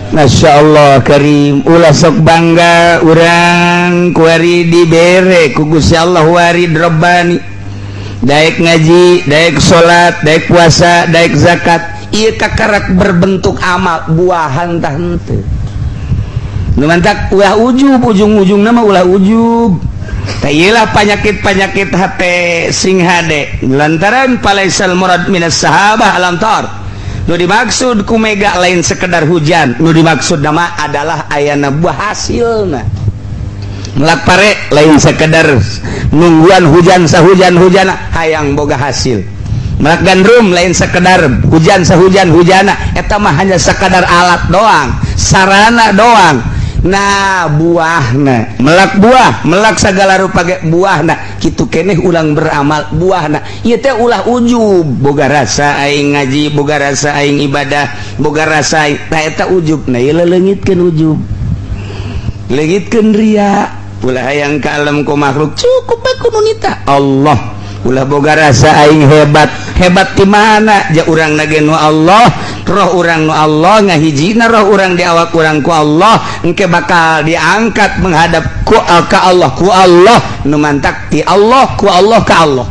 Masya Allah Karim, ulah sok bangga. Urang kuari dibere ku Gusti Allah warid Robbani, daek ngaji, daek salat, daek puasa, daek zakat. Ieu kakarak berbentuk amal, buahan tah henteu. Nu mantak ulah ujub, ujung-ujung nama ulah ujub. Tah, ieulah penyakit-penyakit hate sing hade lantaran falaisal murad minas sahabah al-amtar. Nu dimaksud ku mega lain sekedar hujan, nu dimaksud nama adalah ayana buah hasilna. Melak pare lain sekedar nungguan hujan sahujan hujan, hayang boga hasil. Melak gandrum lain sekedar hujan sahujan hujana, eta mah hanya sekadar alat doang, sarana doang. Nah, buahna, melak buah, melak segala rupa ge buahna. Kitu keneh ulang beramal buahna. Ieu teh ulah ujub, boga rasa aing ngaji, boga rasa aing ibadah, boga rasa aing. Tah, eta ujub. Nah, ieu leungitkeun ujub, leungitkeun ria. Ulah hayang ka alam ku makhluk, cukup bae ku nu nita Allah. Ulah boga rasa aing hebat. Hebat di mana? Ja urang nage nu Allah, roh urang nu Allah ngahijina, roh urang di awak urang ku Allah, engke bakal diangkat menghadap ku ka Allah, ku Allah. Nu mantak ti Allah, ku Allah, ka Allah.